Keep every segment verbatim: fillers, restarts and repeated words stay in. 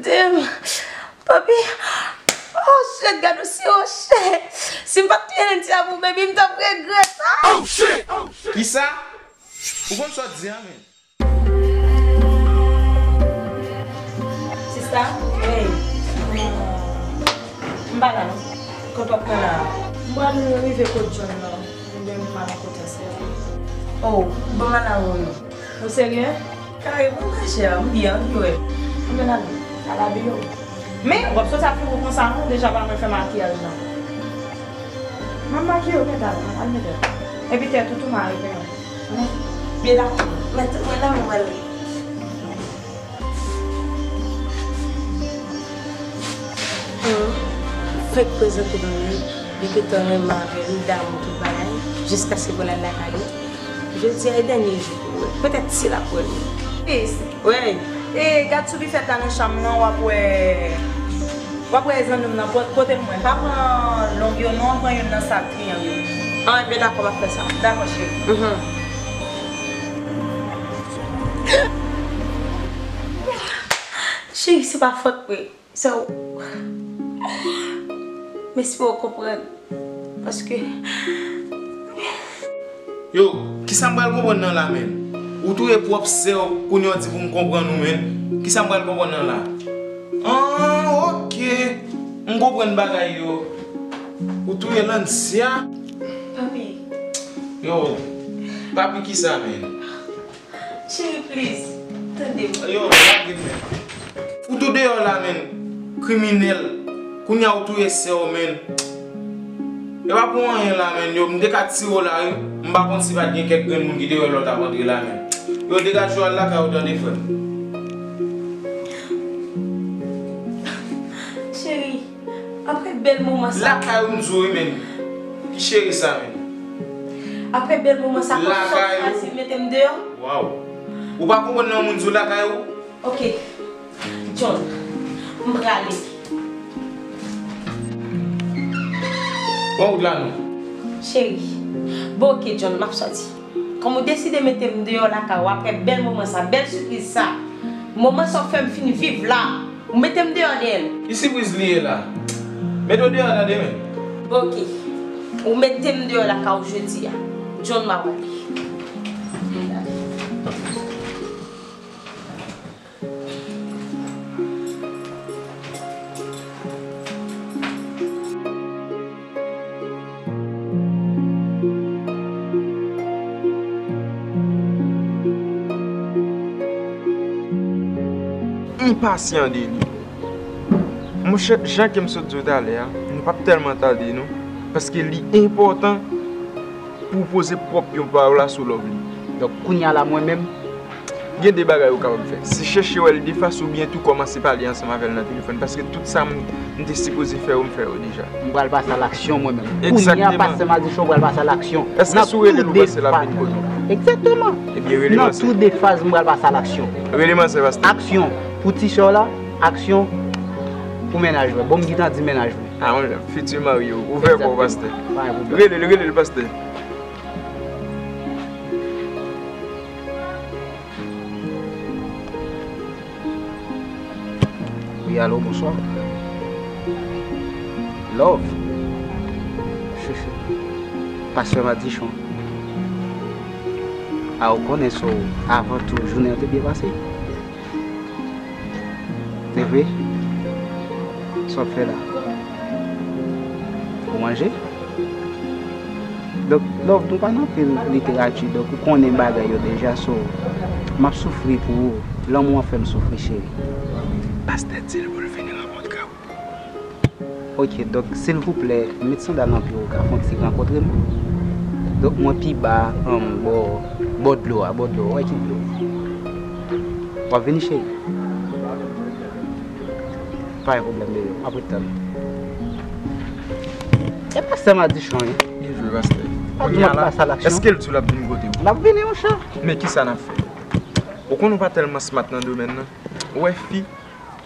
Tim, papi, oh shit, gad yon siwo chè. Si m pa t touye Nancy a pou baby, m t ap regrèt sa. Kisa? Ou konn sa w di a, men? Sista, hey. M pa la non. Kot w ap pran la a? M pral rive kot John nan. Ebyen, m pral kote sè. Oh, ban m al avè w non. Ou serye? Kare, bon, machè, m byen, anvi wè. Anben, ale, al abiye w. Men, w ap soti ak figi w konsa non, deja pa mwen fè makiyaj la. M ap makiye w, mèt al, al mete l. Epi tèt ou tou mare, pen. Byen dakò. Mèt mwen la, mwen wè l. Humm, fèk prezante ban mwen, li gentan renmen avè l, damou tout bagay, jiskaske pou l al lakay li. Jodi a e dènye jou pou wè l. Petèt si l ap wè l. Pis. Wi. E gad sou bifèt la nan chanm nan, w ap wè, w ap wè zanmi m nan, po-, pote l mwen. Pa pran long yo non, pran youn nan sa triyang yo. Ah, ebyen dakò, m ap fè sa. Dakò, cheri. Mhm. Cheri, se pa fòt mwen. Sè w, m espere w konprann. Paske. Yo, kisa m pral konprann nan la, menn? Ou touye pwòp sè w, kounye a w di pou m konprann ou, menn. Kisa m pral konprann nan la? Ah, oke. M konprann bagay yo. Ou touye Lancia. Papi. Yo, papi kisa, menn? Cheri, please, tande m. Yo, lage men. Ou tou deyò la, menn. Kriminèl. Kounye a ou touye sè w, menn. E pa pou anyen la, menn. Yo, m te ka tire w la, wi. M pa konn si pa t gen kèk grenn moun ki te wè lè w t ap antre la, menn. Yo, degaje w al lakay ou, tande, frè m. Cheri, apre bèl moman sa. Lakay ou m di w, wi, menn. Ki cheri sa, menn? Apre bèl moman sa, kòm sa w chwazi mete m deyò? Waw. Ou pa konprann lè yon moun di w lakay ou? Oke. John, m prale. Pran wout la non. Cheri. Bon, oke, John, m ap sòti. Kòm ou deside mete m deyò lakay ou apre bèl moman sa, bèl sipriz sa, moman sa w fè m fin viv la, ou mete m deyò dèyè l. Ki sipriz li ye la? Mete w deyò tande men. Oke. Ou mete m deyò lakay ou jodi a. John, m ap ale. Enpasyan de li. Monchè, jan ke m sot di w talè a, nou p ap tèlman tade non, paske li enpòtan pou w poze pwòp yon pawòl la sou love li. Donk, kounye a la, mwen menm, gen de bagay ou kapab fè. Se chèche wè l de fas oubyen tou kòmanse pale ansanm avè l nan telefòn, paske tout sa m, m te sipoze fè yo, m fè yo deja. M pral pase a laksyon mwen menm. Kounye a, pastè Madichon pral pase a laksyon. Èske si w rele l ou panse l ap vin kote w? Egzakteman. Ebyen, rele m ansanm. Nan tou de faz, m pral pase a laksyon. Rele m ansanm, pastè. Aksyon pou ti sè w la, aksyon pou mennaj mwen. Bon, m gentan di mennaj mwen. Ah, mwen, fiti mari w. Ouvè kò w, pastè. Pa gen pwoblèm. Rele l, rele l, pastè. Wi, alo, bonswa. Love. Pastè Madichon. A, ou konnen, so, avan tou, jounen an te byen pase? Se vre? Sa w ap fè la? Ou manje? Donk, love, nou pa nan anpil literati, donk ou konnen bagay yo deja, so, m ap soufri pou ou. Lanmou an fè m soufri, cheri. Pastè di l pou l vin rankontre w. Ok, donk, silvouplè, met sandal nan pye w, ou ka fè yon ti rankontre m. Donk, mwen pi ba, um, bò, bò dlo a, bò dlo a, ou wè ki dlo. W ap vini, cheri? Pa gen pwoblèm, bebe, m ap ret tann ou. E pastè Madichon, wi. Byen jwe, pastè. Kounye a la, èske l di w l ap vin kote w? L ap vini, monchè. Men kisa n ap fè? Ou konnen w pa tèlman smart nan domèn nan. Ou wè fi,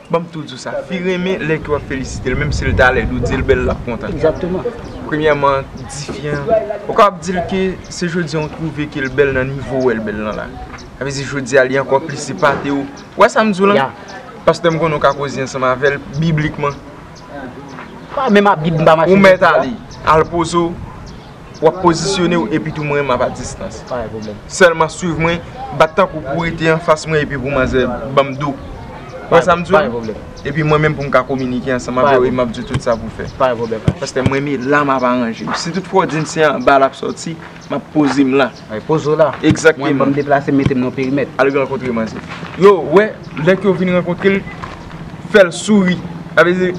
ban m tou di w sa, fi renmen lè ke w ap felisite l, menm si l talè, ou di l bèl, l ap kontan. Egzakteman. Premyèman, di fi an, ou kapab di l ke se jodi a w twouve ke l bèl nan nivo w wè l bèl lan la. Sa vle di jodi a li ankò plis epate w. Ou wè sa m di w lan? Ya. Pastè, m konnen w ka koze ansanm avè l biblikman. Pa menm ap Bib m pa mache. Ou mèt ale, al poze w, w ap pozisyone w, epi tou mwen m ap a distans. Pa gen pwoblèm. Sèlman swiv mwen, bat tankou pou w rete anfas mwen epi pou manzè ban m do. Wè sa m di w? Pa gen pwoblèm. Epi mwen menm pou m ka kominike ansanm avè w e m ap di w tout sa pou w fè. Pa gen pwoblèm. Pastè, mwen menm la m ap aranje. Si toutfwa w di m se anba l ap sòti, m ap poze m la. Ay, poze w la. Egzakteman. Mwen, ban m deplase, m mete m nan perimèt. Al rankontre manzè. Yo, wè, lè ke yo vin rankontre l, fè l souri. Sa vle di,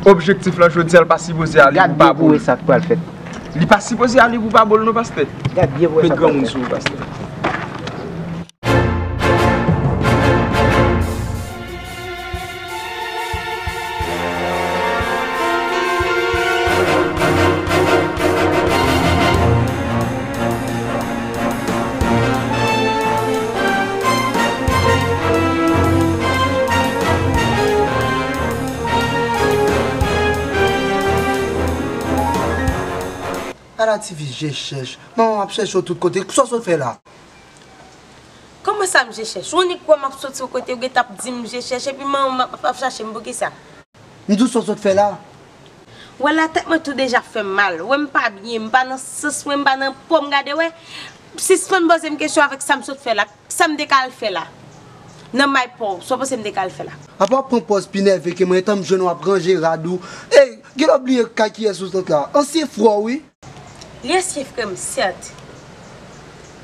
objektif lan jodi a, l pa sipoze ale pou pa bo l. Gad byen pou wè sa k pral fèt. Li pa sipoze ale pou pa bo l non, pastè. Gad byen pou wè sa k pral fèt. Met granmoun sou ou, pastè. Ala ti fi je chèch. Manman m ap chèche w tout kote. Sa w sot fè la? Kòman sa m je chèch? Ou annik wè m ap soti yon kote, ou gentan ap di m je chèch, epi manman m ap, ap, ap chache m poukisa? M di w sa w sot fè la? Wè la, tèt mwen tou deja fè m mal. Wè m pa byen, m pa nan sans mwen, m pa nan po m, gade wè. Sispann poze m kesyon avèk sa m sot fè la. Sa m te ka al fè la? Nan may pa w, sa w panse m te ka al fè la? Apa w ap pran pòz pi nève ke mwen, etan m jwenn w ap ranje rad ou. Ey, genlè w bliye kay kiyès ou sot la? Ansyen frè w wi. Li ansyen frè m, sèt.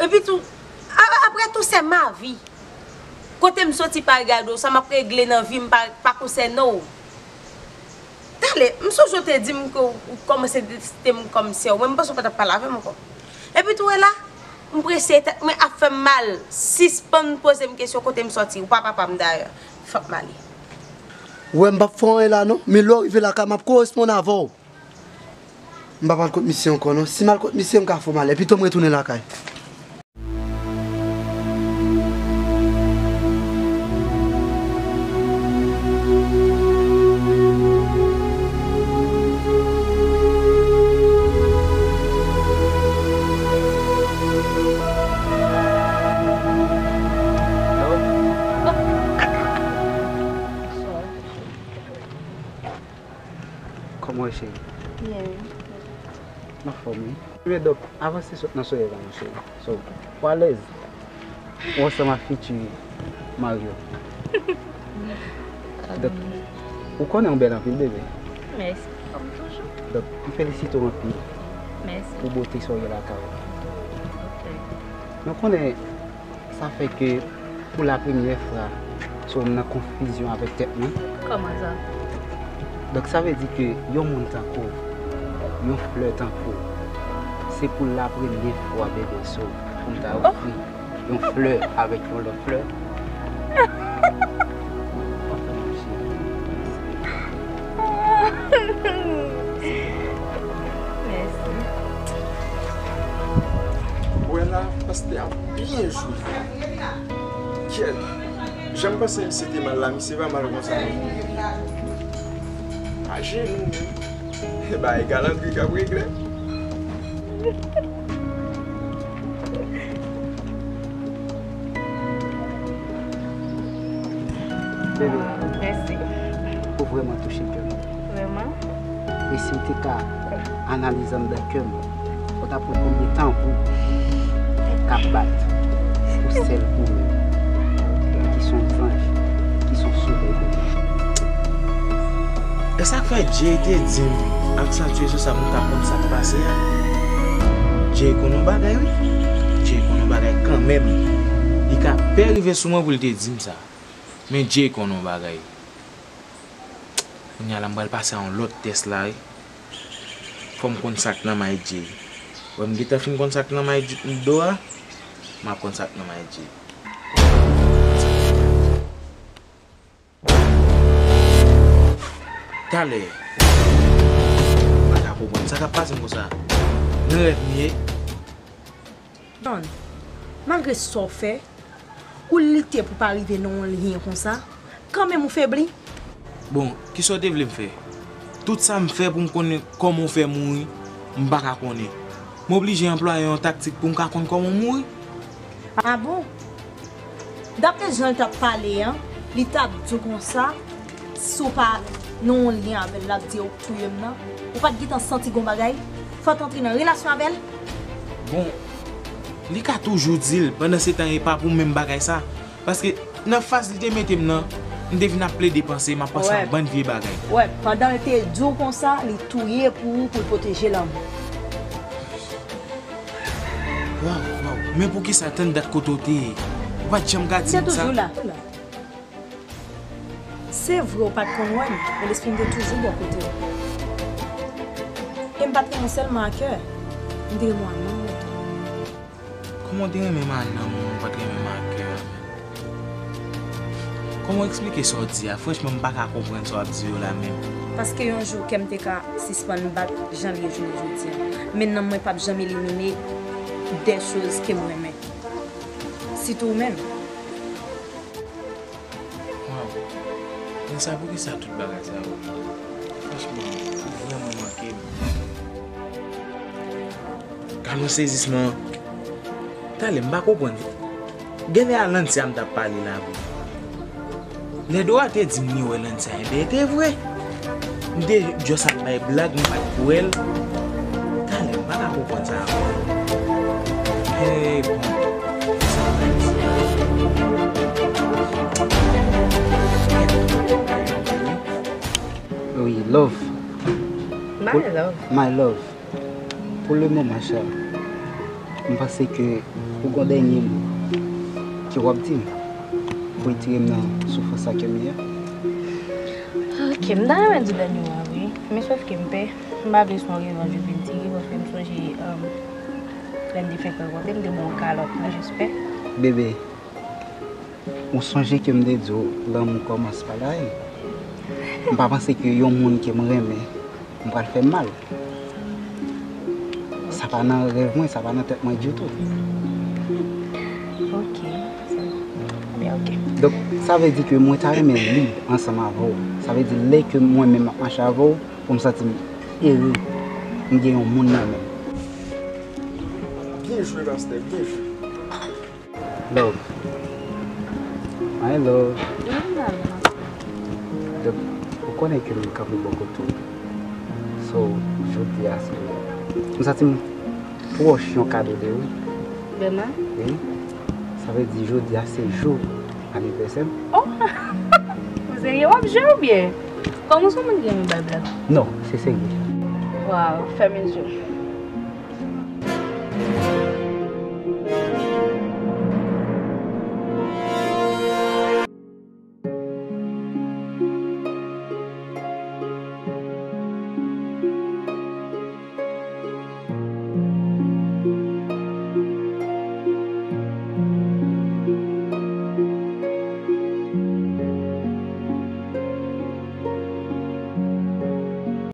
Epi tou, a, apre tou, se ma vi. Kote m soti pa regade w, sa m ap regle nan vi m pa, pa konsène w. Talè, m sonje w te di m ke w, ou kòmanse deteste m kòm sè w, men m panse w pa t ap pale avè m ankò. Epi tou, wè la, m prese, tèt mwen ap fè m mal. Sispann poze m kesyon kote m soti, ou pa papa m dayè. Fòk m ale. Ou wè m p ap fè w anyen la non, men lè w rive lakay m ap koresponn avè w. M p ap al kot misye ankò non. Si m al kot misye, m ka fè w mal. Epi tou m retounen lakay. Kòman w ye, cheri? Byen, wi. M anfòm, wi. Men, donk, avanse sot nan somèy la, mon cheri. So, ou alèz. Ou ansanm ak fiti mari w. Donk, ou konnen ou bèl anpil, bebe. Mèsi, kòm toujou. Donk, m felisite w anpil. Mèsi. Pou bote sa w ye la, Karo. Ok. Nou konnen Sa fè ke pou la premyè fwa, so, m nan konfizyon avèk tèt mwen. Kòman sa? Donk, sa vle di ke yon moun tankou w, yon flè tankou w, se pou la premyè fwa, bebe, so, pou m ta ofri yon flè avèk yon lòt flè. Mèsi. Wè la, pastè a byen jwe. Kyèt. Jan m panse misye te mal la, misye pa mal konsa non. Pa jere nou menm. E bagay galanterie k ap regle. Bebe. Mèsi. Ou vrèman touche kè m. Vrèman? E si w te ka analize anndan kè m, ou t ap wè konbyen tanbou k ap bat pou sèl ou menm, ki s on zanj, ki s on solèy pou mwen. E sa k fè Jay te di m, aksantye sou sa pou m ka konn sa k pase a. Jay konn yon bagay, wi. Jay konn yon bagay kanmenm. Li ka pè rive sou mwen pou l te di m sa. Men Jay konn yon bagay. Kounye a la, m pral pase a yon lòt tès la, wi. Fò m konn sa k nan may Jay. Wè m gentan fin konn sa k nan may J-, do a, m ap konn sa k nan may Jay. Talè. M pa ka konprann sa k ap pase m konsa. Nan rèv m ye. John, malgre sa w fè, ou lite pou pa rive nan yon lyen konsa, kanmenm ou febli. Bon, kisa w te vle m fè? Tout sa m fè pou m konnen kòman w fè mouri, m pa ka konnen. M oblije anplwaye yon taktik pou m ka konn kòman w mouri. A bon? Daprè jan l t ap pale an, Li t ap di w konsa, si w pa nan yon lyen avè l, l ap di w touye m nan. Ou pa t gentan santi gon bagay? Fò w t antre nan relasyon avè l? Bon, li ka toujou di l, pandan se tan e pa pou menm bagay sa. Paske nan faz li te mete m nan, m te vin ap plede panse, m ap panse a bann vye bagay. Wè, pandan l te di w konsa, li touye pou ou, pou l pwoteje lanmou. Waw, waw, men poukisa tann dat kote w te ye? Ou pa t janm ka di m sa? M te toujou la. Se vre ou pa t konn wè m, men lespri m te toujou bò kote w. E m pa t renmen w sèlman a kè, m te renmen w a nanm mwen tou. Kòman w te renmen m a nanm mwen, ou pa t renmen m a kè a menm? Kòman w eksplike sa w di a? Franchman, m pa ka konprann sa w ap di yo la menm. Paske yon jou kè m te ka sispann bat jan l ye jounen jodi a. Men nanm mwen p ap janm elimine de choz ke m renmen. Sitou ou menm. Waw. Men sa poukisa tout bagay sa yo? Franchman, ou vrèman manke m. Gad yon sezisman. Talè, m pa konprann. Genlè a Lancia m t ap pale la vre. Lè Dora te di m li wè Lancia, enben, e te vre. M te just ap bay blag, m pa t kwè l. Talè, m pa ka konprann sa ankò. Hey, bon. Wi, love. My love. My love. Pou le moman, chè, m panse ke ou gon dènye mo ke w ap di m pou retire m nan soufrans sa ke m ye a. Ok, m ta renmen di dènye mo a, wi. Men sòf ke m pè. M pa vle se yon revanj ou vin tire, paske m sonje, um, lè n te fenk rankontre, m te ba w yon kalòt, mwen jis pè. Bebe, ou sonje ke m te di w lanmou kòmanse pa la e? M pa panse ke yon moun ke m renmen, m pral fè m mal. Sa pa nan rèv mwen, sa pa nan tèt mwen ditou. Ok, sa, men ok. Donk, sa vle di ke mwen ta renmen lib ansanm avè w. Sa vle di lè ke mwen menm m ap mache avè w, pou m santi m ere, m gen yon moun nan men m. Byen jwe, pastè, byen jwe. Love. My love. Wi, mama. Donk, ou konnen ke m kanpe bò kote w. So, jodi a se, m santi m pwòch yon kado de ou. Vrèman? Wi. Sa vle di jodi a se jou anivèsè m. Oh! Ou serye? W ap jwe oubyen? Kòm ou se yon moun ki renmen bay blag. Non, se serye. Waw, fèmen je w.